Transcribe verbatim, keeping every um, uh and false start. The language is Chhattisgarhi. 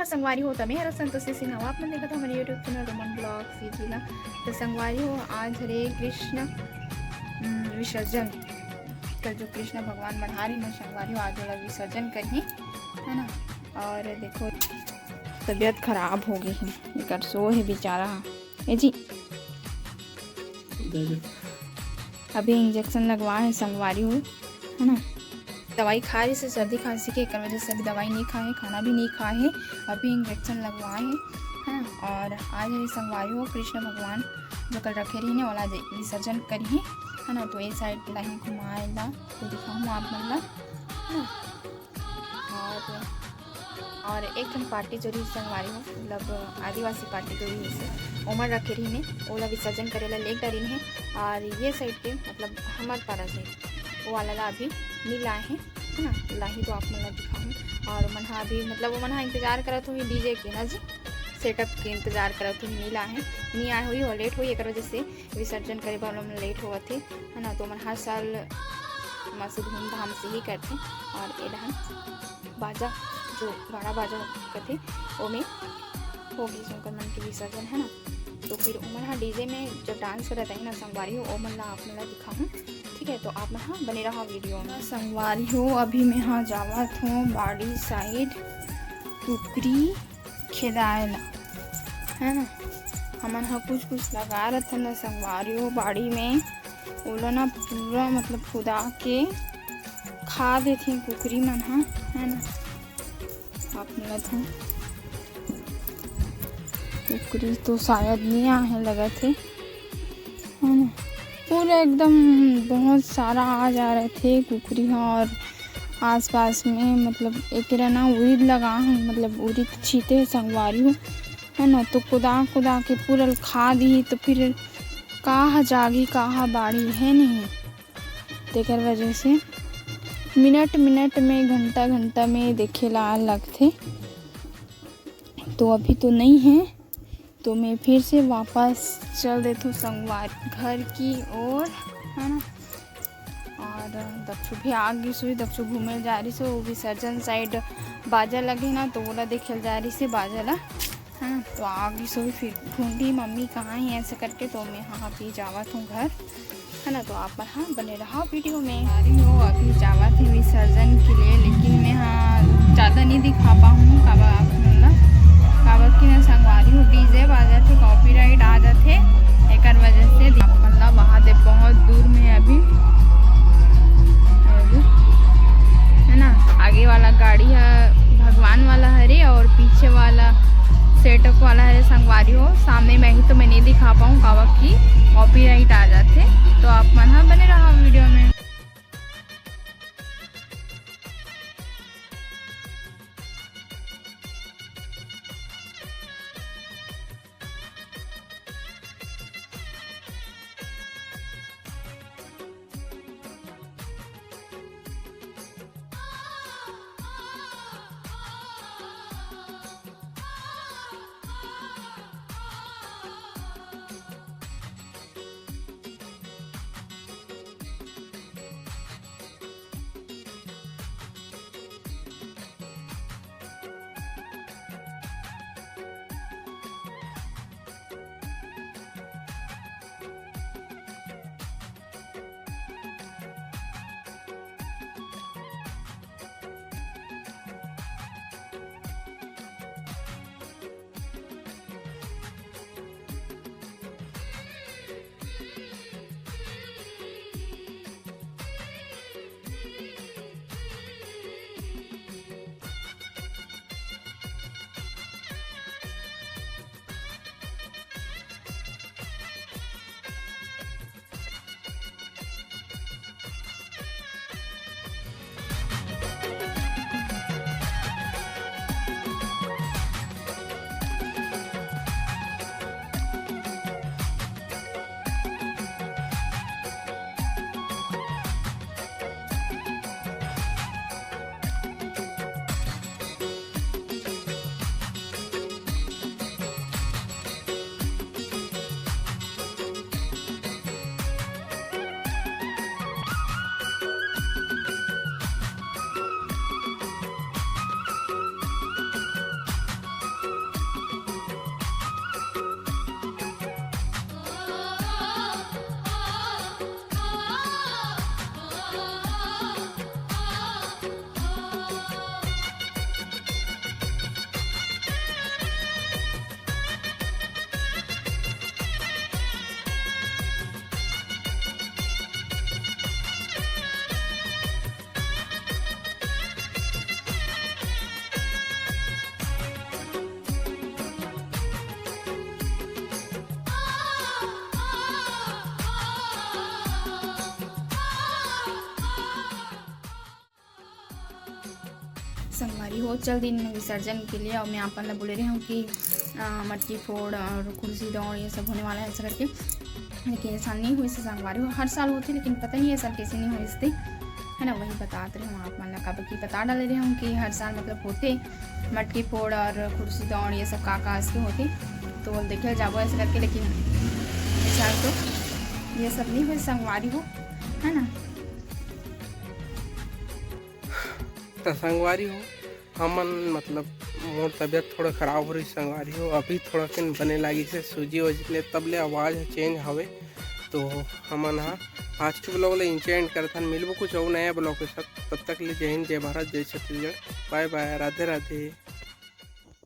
संगवारी हो, त मैं हरव संतोषी सिन्हा, आप मन देखत हव हमर YouTube चैनल रोमन ब्लॉग्स सीधी ला। तो संगवारी हो, आज हरे कृष्ण, हम्म, विसर्जन। कल जो कृष्ण भगवान बना रही ना संगवारी हो, आज ओला विसर्जन करही, है ना। और देखो, तबीयत खराब हो गई है, एकर सो है बेचारा। ए जी, अभी इंजेक्शन लगवा है संगवारी हो, है ना। दवाई खा रही से सर्दी खांसी के, एकर वजह से अभी दवाई नहीं खाए, खाना भी नहीं खाए है, अभी इंजेक्शन लगवाए है, है ना। और आज है संगवारी हो, कृष्ण भगवान जो कल रखे रही ने, ओला दे-, विसर्जन करिही, है ना। तो ये साइड लाही घुमाए ला, तो दिखाऊँ आप मन ला, है ना। और, और एक ठन पार्टी जो रही संगवारी हो, मतलब आदिवासी पार्टी जो रही से, ओमन रखे रही ने, ओला विसर्जन करे ला लेग डारिन है। और ये साइड के, मतलब हमर पारा साइड, वो वाला ला अभी नहीं लाए हैं, है ना। लाही तो आप मन ला दिखाऊँ। और ओमन हा अभी, मतलब ओमन हा इंतजार करत होही डीजे के ना जी, सेटअप के इंतजार करत होही, नहीं लाए हैं, नहीं आए होही और लेट होही, एकर वजह से विसर्जन करे बर ओमन लेट होवत हे, है ना। तो ओमन हर साल मस्त धूमधाम से ही करथे। और ए डहन बाजा, जो गाड़ा बाजा कथे, ओमे हो गइस ओकर मन के विसर्जन, है ना। तो फिर ओमन हा डीजे में जब डांस करत रही ना संगवारी हो, ओमन ला आप मन ला दिखाहूँ, ठीक है। तो आप मन हा बने रहा वीडियो में। संगवारी हो, अभी मैं हा जावत हूँ बाड़ी साइड कुकरी खेदाए ला, है ना। हमन हा कुछ कुछ लगा रथन ना संगवारी हो बाड़ी में, ओला ना पूरा मतलब कुदा के खा देथे कुकरी मन हा, है ना। आप मिलत हन, कुकरी तो शायद नहीं आहे लगत हे, है ना। पूरा एकदम बहुत सारा आ जा रहे थे कुकरी हा। और आसपास में मतलब एकरा ना उरीद लगा है, मतलब उरीद छीते है संगवारी हो, है ना। तो कुदा कुदा के पूरा खा दी, तो फिर काहा जागी काहा बाड़ी, है नहीं। तेकर वजह से मिनट मिनट में, घंटा घंटा में देखे ला लगथे। तो अभी तो नहीं है, तो मैं फिर से वापस चल देथूँ संगवारी घर की ओर, है ना। और दक्षु भी आ गई सोई, दक्षु घूमे जा रही सो, विसर्जन साइड बाजा लगे ना, तो ओला देखे जा रही से बाजा ला, है ना। तो आ गई सोई, फिर ढूंढी मम्मी कहाँ है ऐसे करके, तो मैं हाँ अभी जावत हूँ घर, है ना। तो आप मन हाँ बने रहा वीडियो में। अरे हो, अभी जावत है विसर्जन के लिए, लेकिन मैं हाँ ज़्यादा नहीं दिखा पाऊँ, काबर आप मन ला, काबर कि मैं संगवारी हूँ, डीजे बाजत है, कॉपीराइट आ जाते, एकर वजह से आप मन ला वहाँ दे बहुत दूर में है अभी, है ना। आगे वाला गाड़ी है भगवान वाला हरे और पीछे वाला सेटअप वाला हरे संगवारी हो। सामने में ही तो मैं नहीं दिखा पाऊँ, काबर कि कॉपीराइट आ जाते। तो आप मन हा बने रहा वीडियो में। हो चल दिन विसर्जन के लिए, और मैं आप मन ला बोले रहे हूँ कि अ, मटकी फोड़ और कुर्सी दौड़ ये सब होने वाला है ऐसा करके, लेकिन ऐसा नहीं हुई से संगवारी हो। हर साल होती, लेकिन पता नहीं ये साल कैसे नहीं हुई थी, है ना। वही बतात रहे हूँ आप मन ला, काबर कि बता डाले रहे हूँ कि हर साल मतलब होते मटकी फोड़ और कुर्सी दौड़ ये सब का का इसके होते, तो देखे जाबो ऐसे करके, लेकिन इस साल तो ये सब नहीं हुई संगवारी हो, है ना। तो संगवारी हो, हमन मतलब मोर तबीयत थोड़ा खराब हो रही संगवारी हो, अभी थोड़ा किन बने लागी से सूजी वजी ले, तब ले आवाज़ चेंज हवे। तो हमन हा आज के ब्लॉग ले इंचे एंड करथन। मिलबो कुछ और नया ब्लॉग के साथ, तब तक ले जय हिंद, जय भारत, जय छत्तीसगढ़, बाय बाय, राधे राधे।